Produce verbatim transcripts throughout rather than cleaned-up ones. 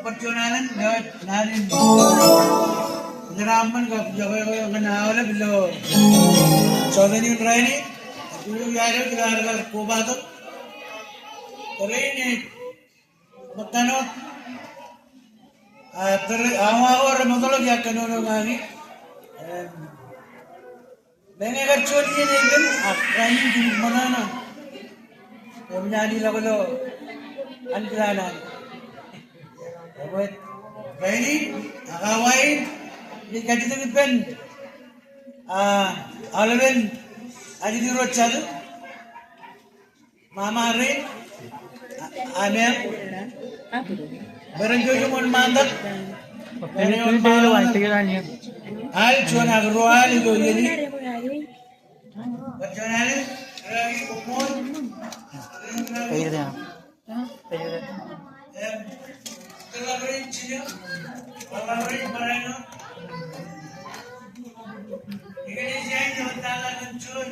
Bar juon alen, ilo naan in ejeraṃṃan kab iọkwe ñan aolep ilo jota in rainin, ak ilo iar kar kobatok. Tōre in ej ṃōttan wōt, a, tōre, awa ko remootḷọk iar kōnono ñan e. Im, Meñe kar juon iien epen, ak rainin jej ṃōṇōṇō. Im ñan ilọk ilo ankilaan an. Ewōr rainin, ak awa in, ij kajjitōk ippān, a, aolepen ajri ro jatū. Mama rein, a, amen. Bwe ren jouj im wōnṃaantak. Al juon ak ruo al ilo iien in. Bwe juon al in, ren ṃool. Im, tōre in jijet, tōre in barāinwōt. Ikōṇaan ej tōre in juon.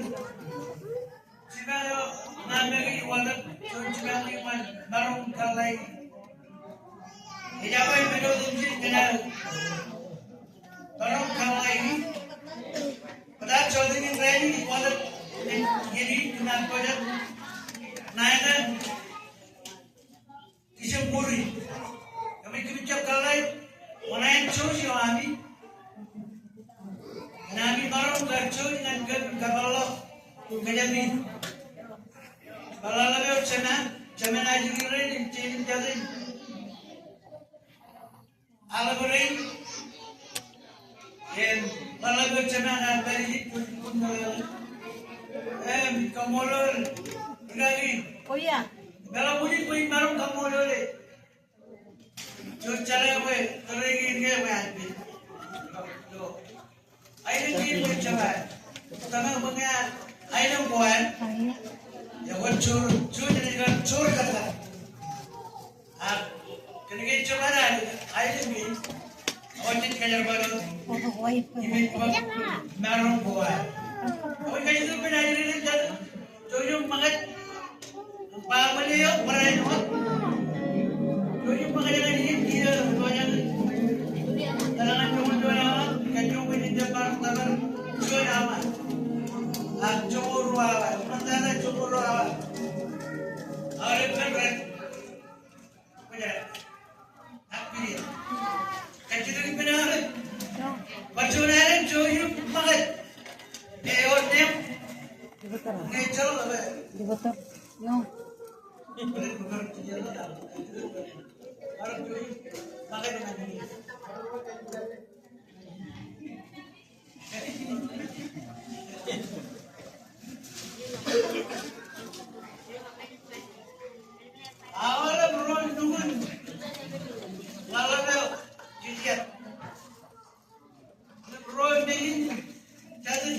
Jipañ eo ña make ej watōk juon jipañ eo iṃaan maroñ kōḷḷāik. Ejjab ej men eo ijin kōn aō maroñ kōḷḷāik. Bōtab jota in rainin ej watōk ilo iien in kōn aō pojak ṇa etan Disembar. Kōmij, kōmij jab kōḷḷāik oṇāān jouj eo ami. Ñan ami maroñ kar jouj ñan kōn kapeḷḷọk kōjām in. Bar ḷōḷḷap eo jemān, jemān ajri rein im jeiū im jatū in. Aḷap rein. Im, ḷōḷḷap eo jemān an pād ijin, kōn, kōn, im, kaṃṃoolol, rikaki. Im, eḷap unin bwe ij maroñ kaṃṃoolol e. Jouj jeḷā bwe tōre kein ke bwe an pād. Aelōñ kein bwe jebad. Tōmak bwe ñe aelōñ ko an. Ewōr joor, joor, joor kōttar. Ak kōnke jebad aelōñ kein, ewōr jej kajerbal wōt im ej bōk maroñ ko an. Ewōr kajjitōk ippān ajri rein jatū. Jouj im ṃōkaj. Baaṃle eo barāinwōt. Jouj im ṃōkaj ñan iien kiiō eo ej tōjak. Eḷaññe joñoul juon awa, kajjoñan bwe jen jab bar tōpar juon awa. Ak joñoul ruo awa. Ṃōttata joñoul ruo awa. Aolep men ren. Kajjitōk ippān aolep. Bar juon alen, jouj im ṃōkaj. Ewōr neeṃ. Ñe ejjeḷọk, ewōr. Aolep ro nukun ḷōḷḷap eo jijet. Ro men in jatū.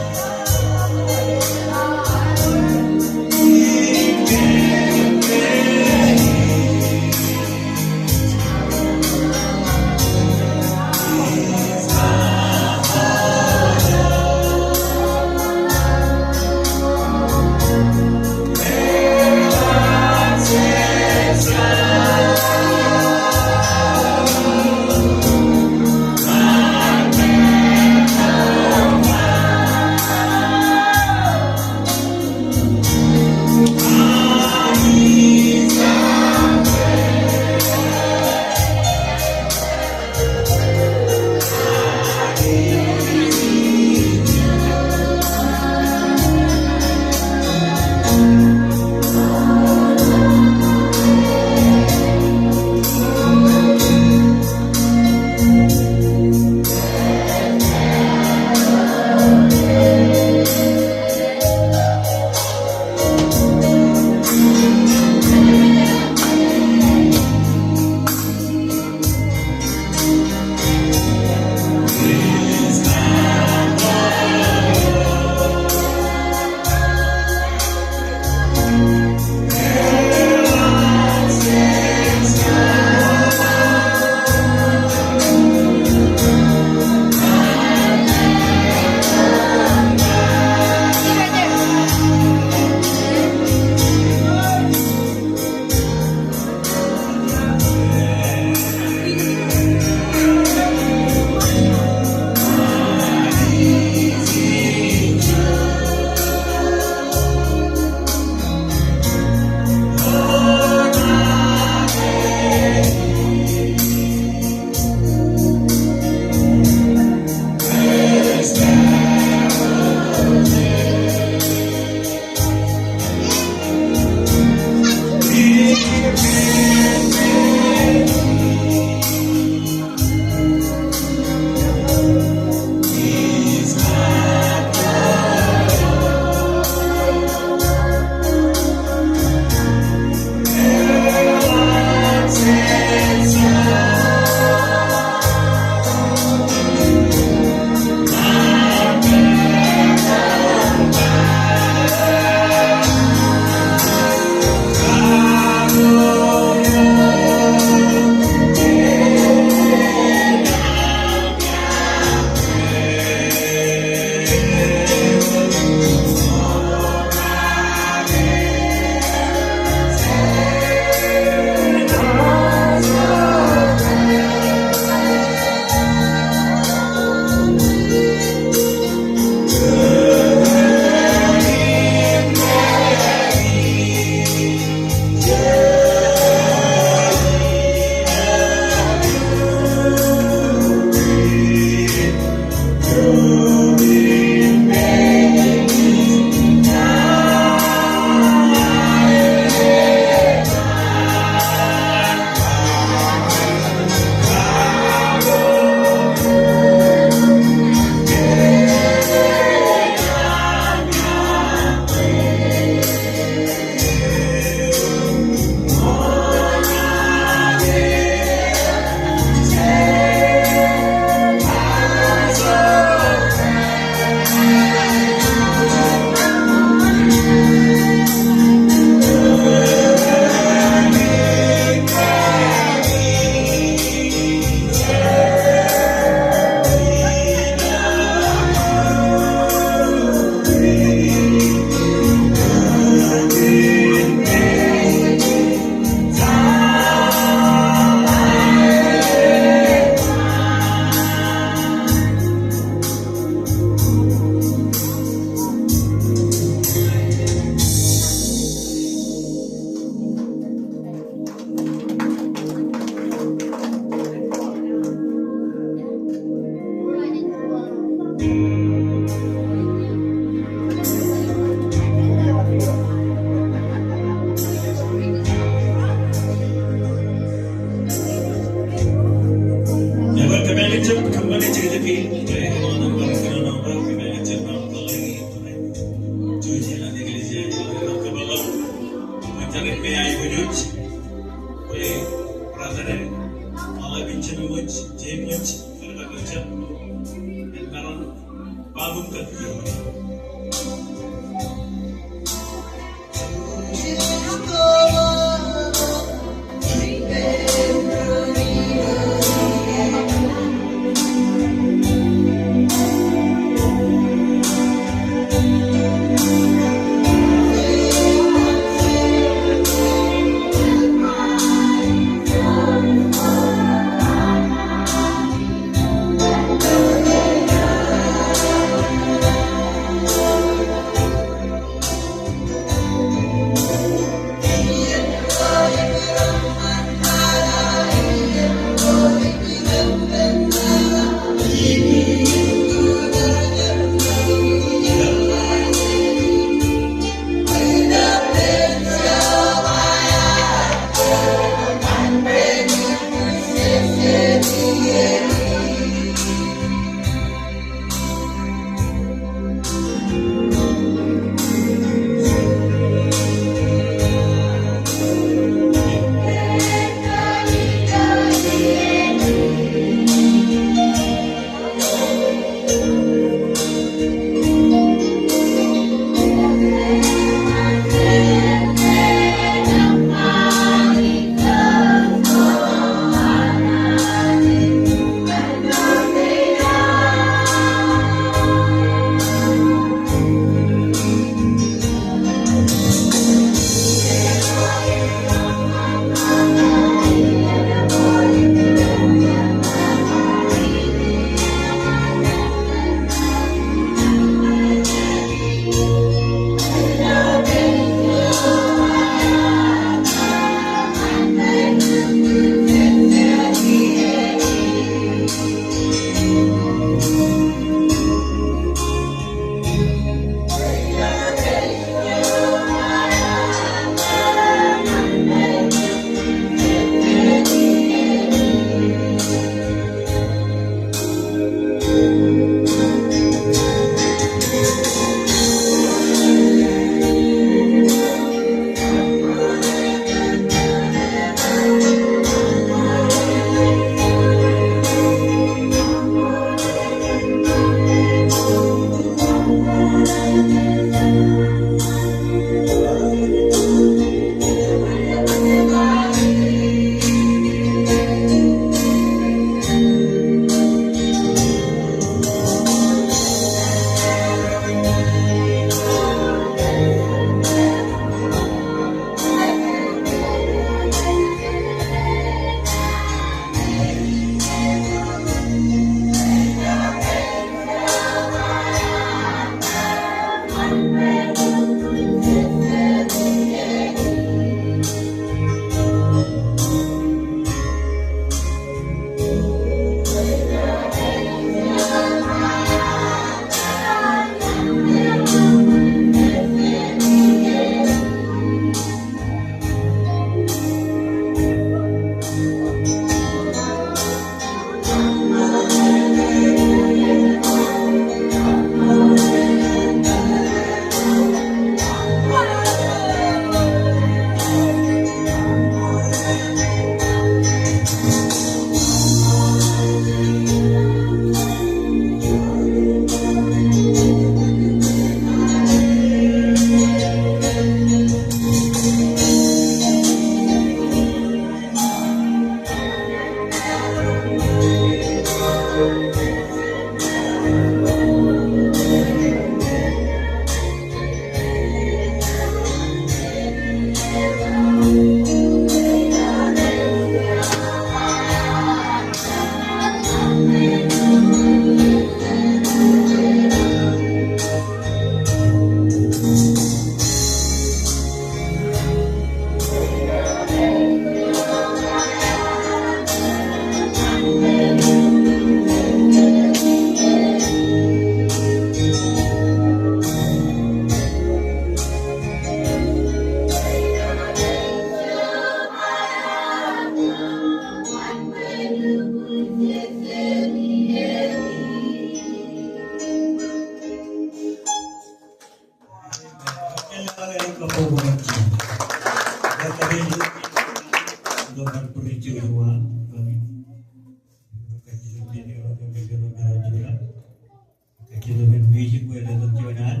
Kajjitōk men music bwe jen juon al,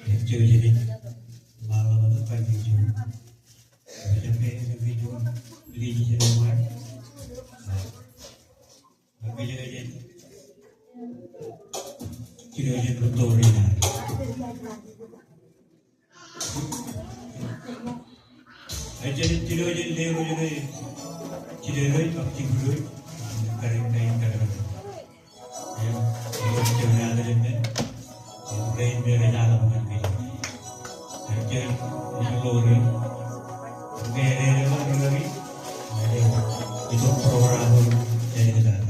jen juon al, jen juon al. Ej jen tilo jen leḷọk jen jideḷọk ak jibdọk. Kar kain kar. Ej jen tilo jen leḷọk jen. Ej jen leḷọk jen. Ej jen leḷọk jen. Ej jen leḷọk jen. Ej jen leḷọk jen.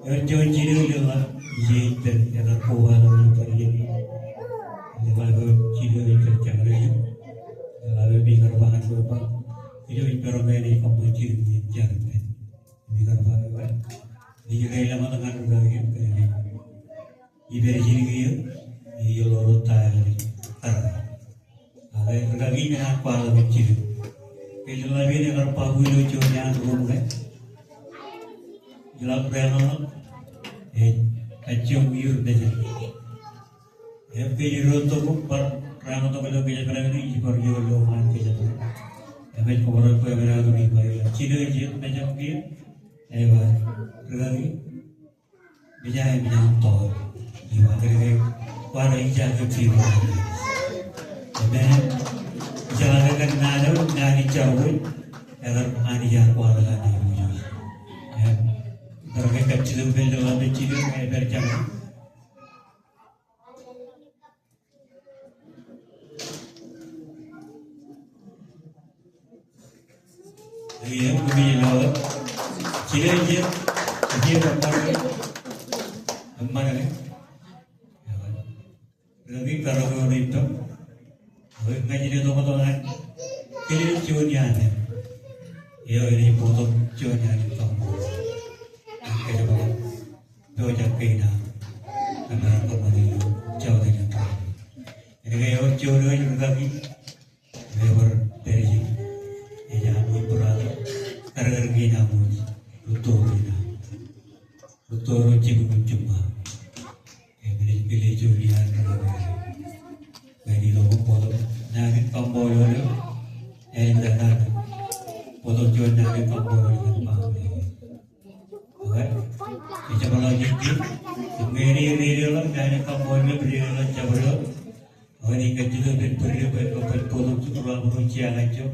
Ewōr juon jidik ilo ḷọk ijin ippān etan Ijo ij peroñ ke enaaj kōṃṃan jidik in jar ippān. Im ikar ba, ej ba, ij kōṇaan ḷōmṇak ñan rūkaki in kōn ke ij pād jidik eō, ij ḷoor ta eo ej kar. Ak rūkaki in enaaj kwaḷọk jidik. Ke ḷap in ekar ba ilo juon iaan ruum ke, ḷap reṃṃan, ej kajjioñ iur mejān. Im ke ij itok bar reṃṃan tok ilo kōjparok in, ij bar itok ilo ṃaan kōjparok. Im ej kōṃṃan bwe eṃṃan aō ri ba ilo jidik eo ej mejān kiiō. Ej ba, rūkaki, mejān, mejān tọọr. Ij ba, kōnke kwaar ijjab ke piik. Im ij jeḷā ke kōn naan eo, naan in jar ko, ekar Anij ear kwaḷọk Anij. Im kar ke kajjitōk ippān ḷap in jidik, ej pād jañin. Eo, kumi ilo. Jidik, jidik, jidik, eṃṃan ke. Eṃṃan ke. Rūkaki, kar ke ro ippaṃ. Ak ña ij itok tok ñan kile juon iaan. Eo enaaj bōktok juon iaan in kaṃṃoolol. Ak kōjparok. Pojak kein aṃ. Kōmij kōṃṃane ilo jota in rainin. Kōnke ewōr juon eo ej rūkaki im ebar pād ijin. Ej aṃ brother, karkar kein aṃ wōj, rūtto kein aṃ. Rūtto ro jibukwi jiṃṃa. Im enaaj kile juon iaan rūkaki. Kōn ilo bōktok naan in kaṃṃoolol eo, āindein bōktok juon naan in kaṃṃoolol eo kōn family. Okay? Ij jab ḷọk ijin. Im ñe enaaj dedeḷọk naan in kaṃṃoolol eo, dedeḷọk jabdewōt. Ak enaaj kajjitōk ippān bōd eo bwe en kab bōktok jibukwi ro jea kajjo.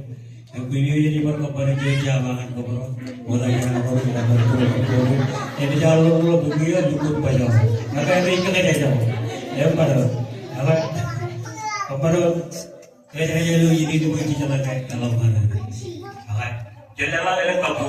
Im kwe eo ej bar kōṃṃane jea ba ñan kōṃro. Ṃokta jān kōṃro, ṃokta jān kōṃro. Im ej ḷoor ḷọk bwe kiiō lukkuun bajjek. Ak enaaj kōjjitōk. Im bajjek. Ak kōṃro. Ej ej ej ilo ijin bwe ij jeḷā ke eḷap ñan eō. Ak ej jeḷā ke eḷap ñan eō.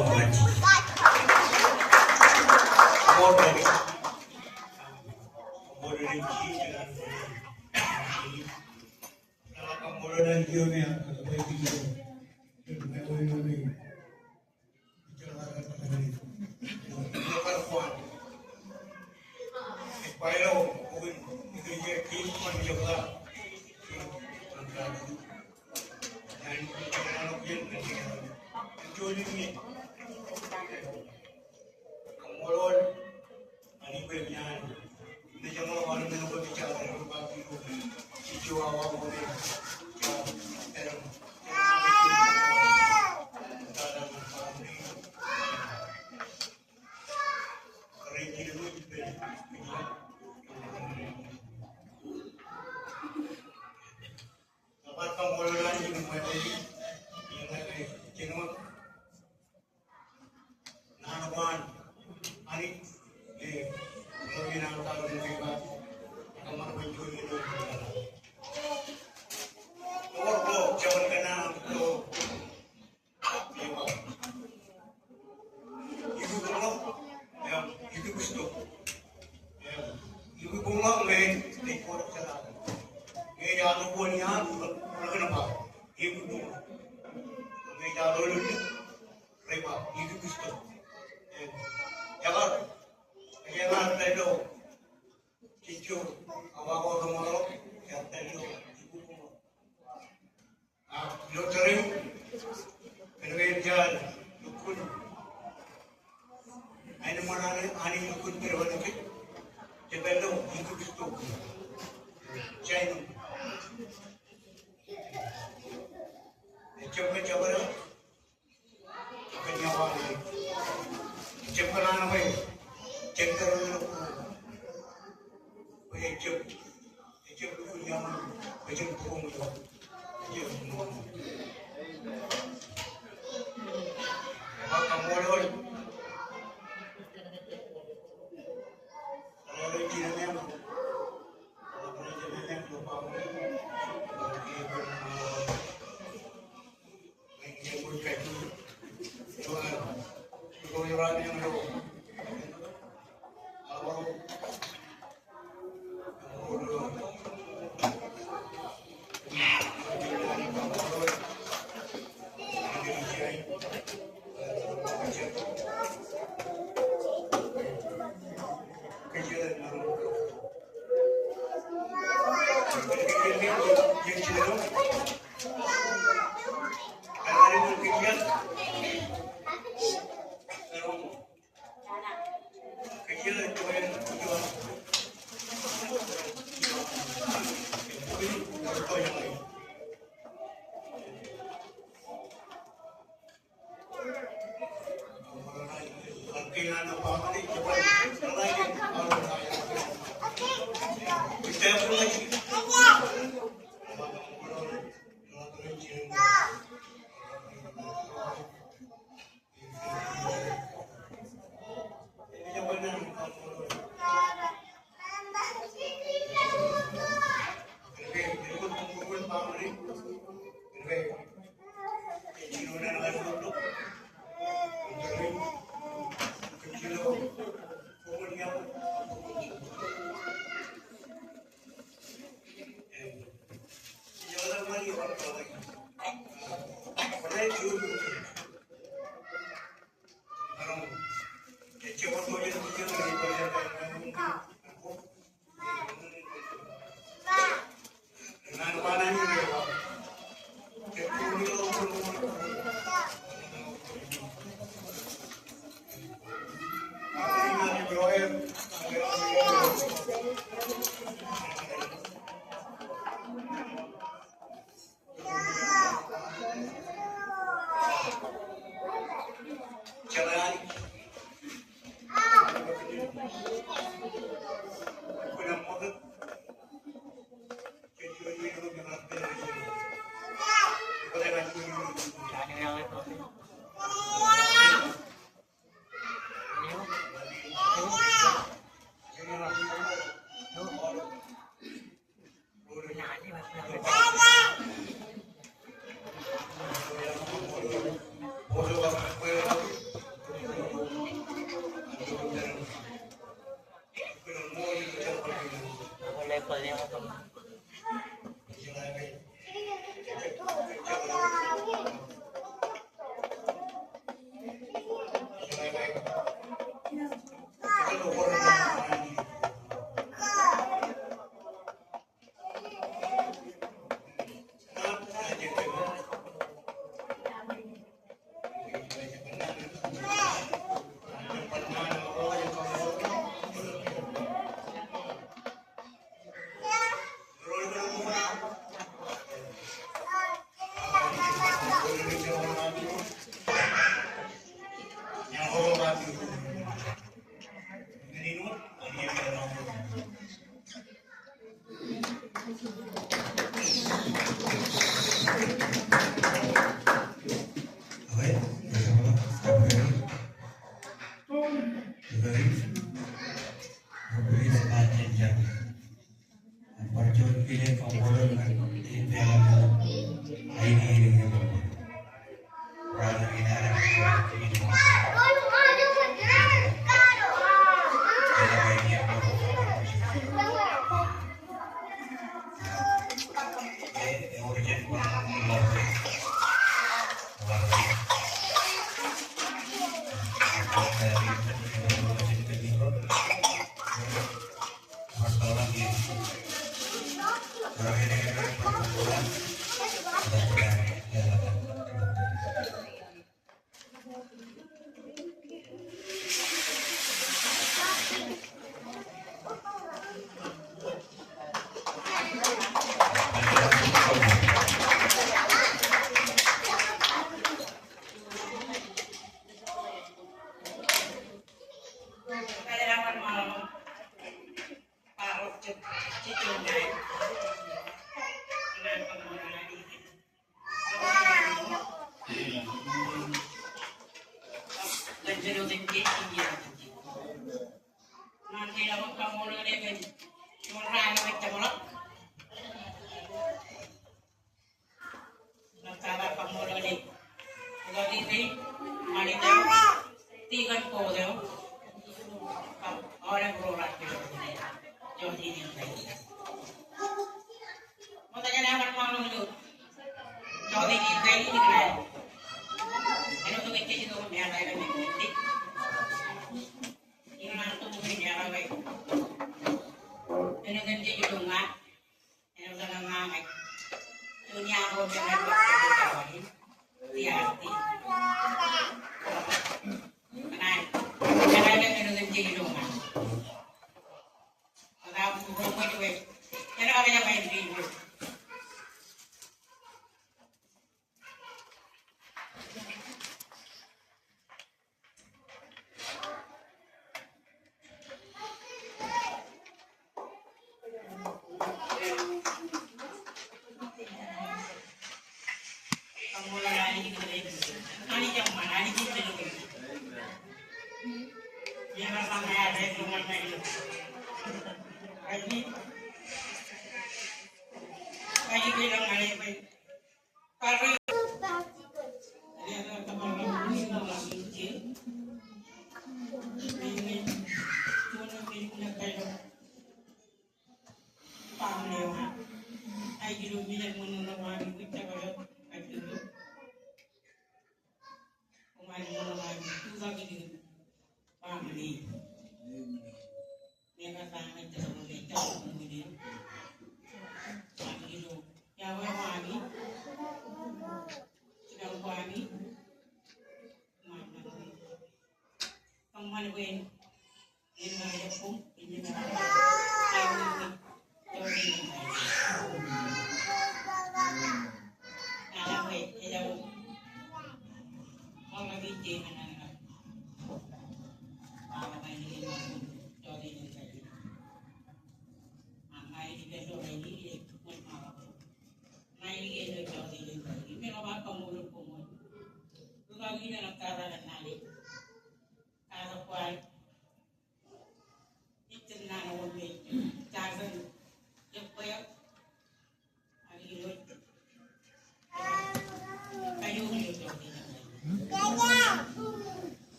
Ak ilo tōre in, kōnke ej jab lukkuun, aenōṃṃan an, an lukkuun tōre in ke, jepād ilo Jisū Kristo. Jain. Ejjab ke jabdewōt. Kōn eo an, ejjab kōṇaan bwe jen tōre ilo bukwi. Bwe ejjab, ejjab lukkuun iaan, bwe jen bukwi eo. Ejjab. Ak kaṃṃoolol. Kaṃṃoolol. Kōṇaan, kōṇaan āinwōt āinwōt ilo ṃōk.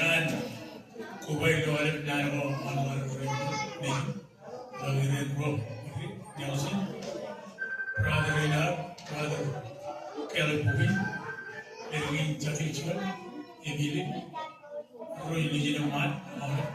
Ñan koba ilo aolep naan ko, Nelson, Brother Reynard, Brother Caleb Bukwi, Elkin Jackie Chuan, Emily, ro ilo ijin eṃṃaan, aolep.